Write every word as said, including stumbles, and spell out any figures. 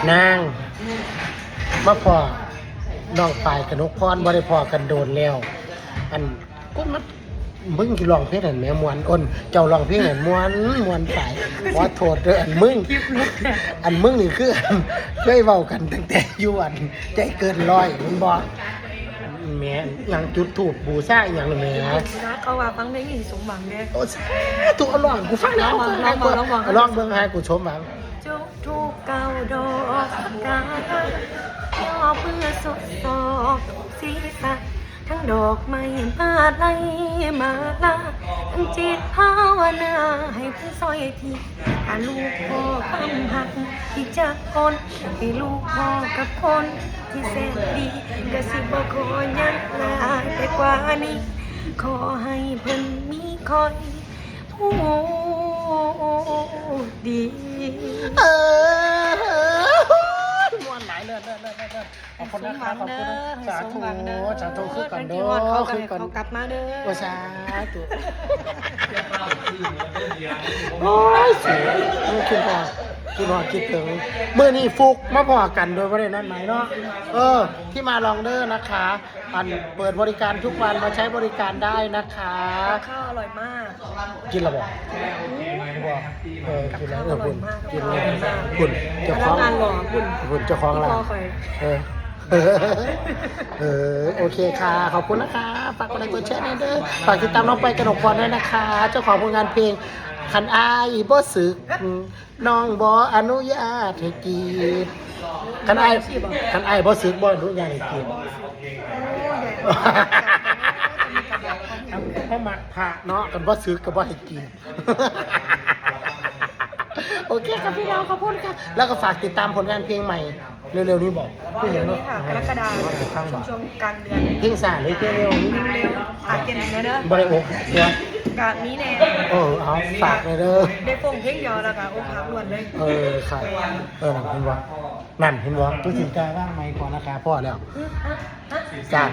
นางมาพ้อน้องปายกนกพร บ่ได้พ้อกันโดนแล้ว อัน โอ้ย มัน มึงสิร้องเพลงนั่นแหม ม่วน โอ้น เจ้าร้องเพลงนั่นม่วน ม่วนตาย ขอโทษเด้อ อันมึง อันมึงนี่คือ อัน เคยเว้ากันตั้งแต่อยู่ อัน ใจเกินร้อย แม่นบ่ แหม หยังจุดธูปบูชาอีหยังแหม นะ เขาว่าฟังเพลงนี่สมหวังเด้ โอ้ สาธุ เอาร้องกูฟังแหน่ ลองเบิ่ง ลองเบิ่ง ลองเบิ่ง ลองเบิ่ง ลองเบิ่ง ให้กูสมหวัง จุดธูปเก้าดอกสักการะ ย่อเพื่อสดสอกศีรษะ ทั้งดอกไม้มาลัยมาลา ทั้งจิตภาวนาให้เพิ่นซอยที ถ้าลูกพ่อความหักที่จักคน ให้ลูกพ่อกับคนที่แสนดี ก็สิบ่ขอหยังหลายไปกว่านี้ ขอให้เพิ่นมีคอย ผู้ดี เออ ม่วนหลาย เลิศ เลิศ เลิศ เลิศ เลิศ ขอบคุณนะครับ ขอบคุณนะ ให้สมหวังเด้อ สาธุ ให้สมหวังเด้อ สาธุ คือกันเด้อ ท่านที่ฮอดเขาก็ให้ คือกัน เขากลับมาเด้อ โอ้ สาธุ โอ้ย เสีย เออ คิดฮอด คิดฮอด คิดถึง มื้อนี้ฟลุกมาพ้อกันโดยบ่ได้นัดหมายเนาะ เออ ที่มาลองเด้อนะคะ อันเปิดบริการทุกวัน มาใช้บริการได้นะคะ กับข้าวอร่อยมาก กินแล้วบ่ บ่ เออ กินแล้ว เออ คุณ กินแล้ว คุณ เจ้าของ พนักงานหล่อ คุณ คุณ เจ้าของร้าน พี่ปอคอย เออ เออ โอเคค่ะ ขอบคุณนะคะ ฝากกดไลค์กดแชร์หน่อยเด้อ ฝากติดตามน้องปายกนกพรด้วยนะคะ เจ้าของผลงานเพลง คันอ้ายบ่สึก น้องบ่อนุญาตให้กรีด คันอ้าย คันอ้ายบ่สึกบ่อนุญาตให้กรีด เขามักพระเนาะ คันบ่สึกก็บ่ให้กรีด โอเคครับพี่น้อง ขอบคุณค่ะ แล้วก็ฝากติดตามผลงานเพลงใหม่ เร็วๆนี้บอก เร็วๆนี้ค่ะ กรกฎาคม ช่วงๆกลางเดือน เพลงช้าหรือเพลงเร็ว เพลงเร็ว อาจจะมีนะเด้อ บ่ได้อกหักตัว กะมีแน่ เออ เอา ฝากเลยเด้อ ได้โป่งเพลงเดียวแล้วก็อกหักล้วนเลย เออ ค่ะ เออ นั่นเห็นบ่ นั่นเห็นบ่ ผู้สินกล้าว่างไมค์ก่อนนะคะ พอแล้ว จ้า